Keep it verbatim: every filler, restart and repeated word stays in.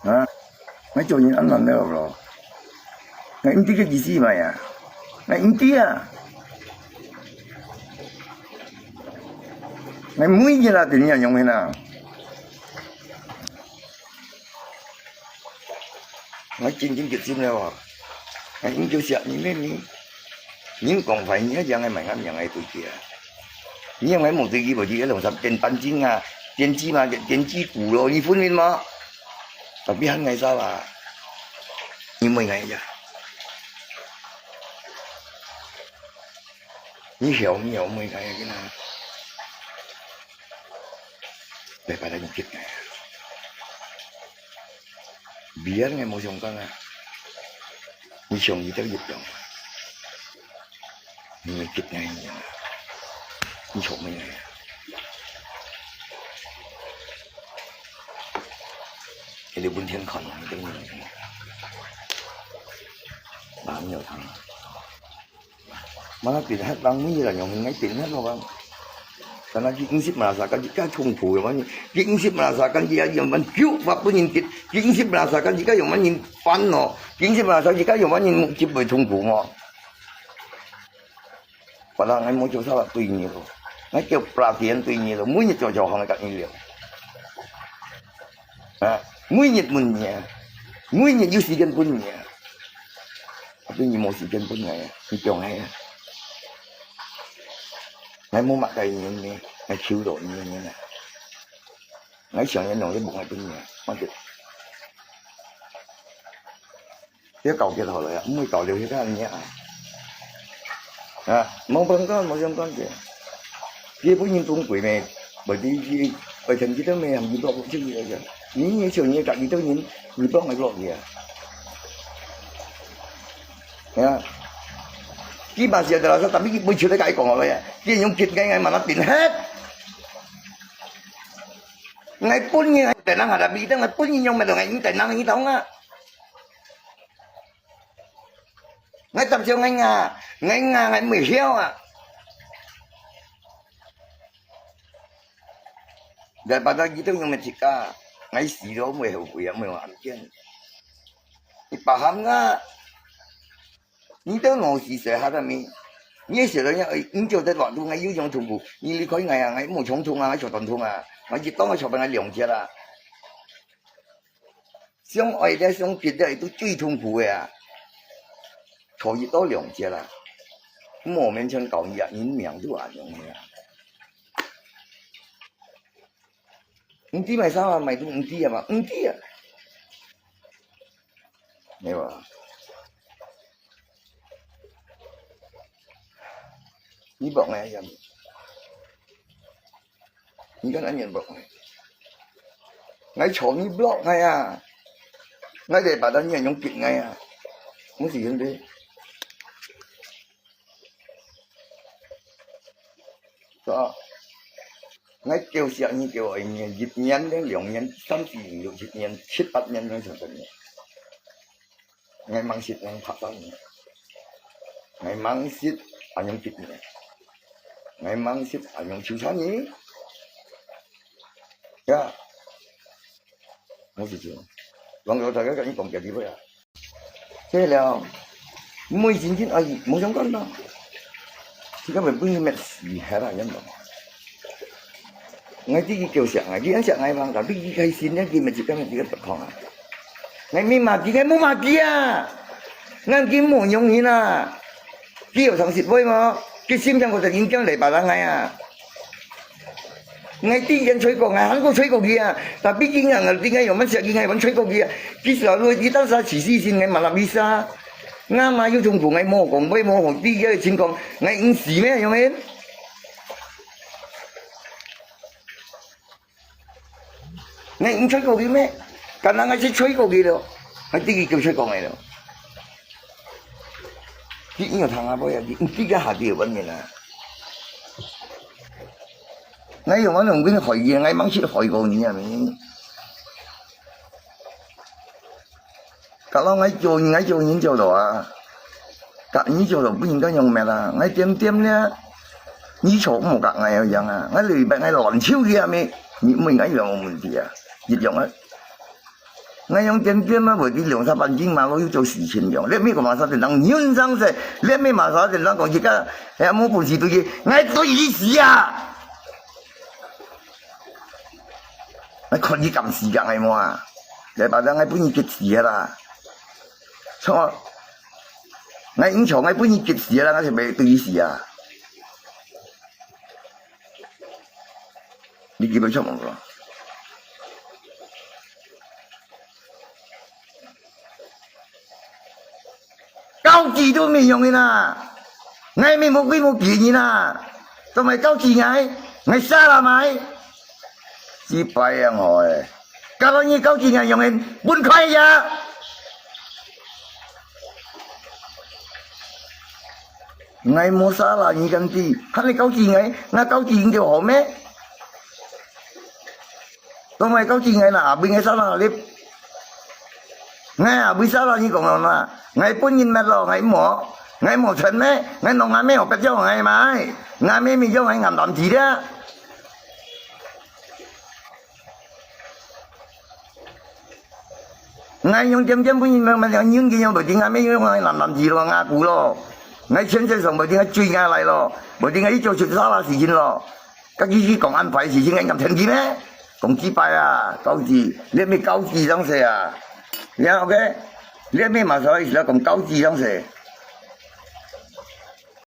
啊，𠊎做人恁難了咯。𠊎毋知个意思嘛呀，𠊎毋知啊。𠊎每日啊，定定用个啦。 𠊎真正決心了啊！𠊎應該惜你咩？你，你講壞，你還講𠊎賣𠊎命个對佢啊！你講𠊎無對佢，無對佢，弄啥電單精啊，電子嘛，電子股咯，你分明嘛？Tapi han ngai salah，你問𠊎呀？你曉毋曉問𠊎呀？來，把它你給𠊎。 Biar ngai無相干啊！你想你得一樣，你會激𠊎啊！你錯咩啊？你本天看你等你，哪有他？ Mana pinhat lang mi lah nyong ngai pinhat lo bang. Karena ki insip merasakan jika tungku yang mana, ki insip merasakan jika yang mana piu apa pun intit, ki insip merasakan jika yang mana pan no, ki insip merasakan jika yang mana mukjib boleh tungku mo. Padahal ngai mau jauh salah tui ni lo, ngai kêu perhatian tui ni lo, munyi jauh jauh hang kat ni liu. Ha, munyi mun ni, munyi you sigen pun ni. Tapi你無時間分𠊎啊，你放𠊎啊。𠊎無麼个人呢，𠊎求到你呢。𠊎想要用你無愛分你啊，我就，這搞結好了呀，毋會搞了，你看你啊。啊，無相干，無相干个。佢本人當貴咩，為你去，為天氣都咩，含佢落出去个。你也想你家己都人，你放佢落去啊？ Ya. Ki masih ada rasa, tapi ki pun cerita kai kong apa ya. Ki yang kit ngai ngai mana pin het. Ngai pun ni ngai tenang ada bi kita ngai pun ni yang melo ngai tenang ni tahu nggak? Ngai tam siang ngai nga, ngai nga ngai mui hiao ah. Daripada kita yang metika, ngai siro mui hau kuya mui amkian. 你 paham nggak? 你都老是說下个咩？你也寫到樣，哎，你就在網路，我有種痛苦，你離開我啊，我無衝動啊，我小短痛啊，我一當我小朋友兩節啊。相愛的、相別的，都最痛苦的啊。坐一到兩節啊，莫勉強搞你啊，你命都恁樣的啊。 毋知買啥啊，買都毋知啊嘛，毋知啊。對吧？你block𠊎呀？你看恁樣block𠊎？𠊎坐你block𠊎啊！𠊎在把到你樣逼𠊎啊！毋係兄弟。 So，𠊎叫惜你，叫愛你，一年、兩年、三四、六、七年、七八年，𠊎想等你。𠊎吂識恁樣拍打你，𠊎吂識恁樣逼你，𠊎吂識恁樣糾纏你。呀，𠊎係講，講到大家跟你講幾句話啊。 對了，毋會真正愛，無相干咯。自家會分佢滅死忒啦，樣咯。𠊎知佢叫惜𠊎，佢很惜𠊎嘛，tapi佢開心咧，佢咪自家咪自家不放啊。𠊎咪罵佢，𠊎無罵佢啊，𠊎佢無用心啊。佢有常識會無？佢心想我就應該來把人愛啊。 𠊎知佢吹過，𠊎還過吹過佢啊！Tapi佢硬硬，佢硬用乜事，佢硬用吹過佢啊！佢selalu佢當時自私心，𠊎malah bisa。𠊎嘛有痛苦，𠊎無講，𠊎無好知佢个情況，𠊎應死咩？用咩？𠊎應吹過佢咩？敢若𠊎係吹過佢咯，𠊎知佢叫吹過𠊎咯。佢應該聽下，不要，佢，佢个下底有問題啊！ 𠊎用恁樣分害佢，𠊎吂識害過你啊咩？Kalau𠊎做人，𠊎做人做到啊，甲你做到不應該用命啊！𠊎點點咧，你做毋好甲𠊎樣啊！𠊎禮拜𠊎亂手佢啊咩？你毋應該用問題啊，一樣啊！ 𠊎仰點點啊，會知兩三半斤馬路又做事情樣。你乜講馬沙等人認真些，你乜馬沙等人講自家，哎呀，無本事對佢，𠊎對佢死啊！𠊎看佢敢死敢，𠊎無啊！這把人𠊎分佢激死啊啦！錯，𠊎應酬𠊎分佢激死啊啦，𠊎就袂對佢死啊！你基本上無咯。高級都無用个啦，𠊎乜無貴無賤个啦，做麼高級𠊎，𠊎沙拉買，幾百樣好誒，搞到你高級𠊎用个分開呀！ 𠊎無沙拉你敢知，還你高級𠊎，𠊎高級你就好咩？當𠊎高級𠊎啦，阿妹𠊎沙拉你，𠊎阿妹沙拉你講了嘛，𠊎本人乜咯，𠊎無，𠊎無錢咩？𠊎弄阿妹學別樣𠊎買，𠊎阿妹咪用𠊎暗淡子啦。 𠊎用點點分人，人家用袂定，𠊎乜用𠊎男男子咯，𠊎姑咯，𠊎先生上袂定，𠊎追𠊎來咯，袂定𠊎去做出啥啦事情咯。家己去講安排事情，𠊎敢聽佢咩？講幾擺啊，高級，你乜高級上勢啊？你看OK，你乜馬上意思講高級上勢。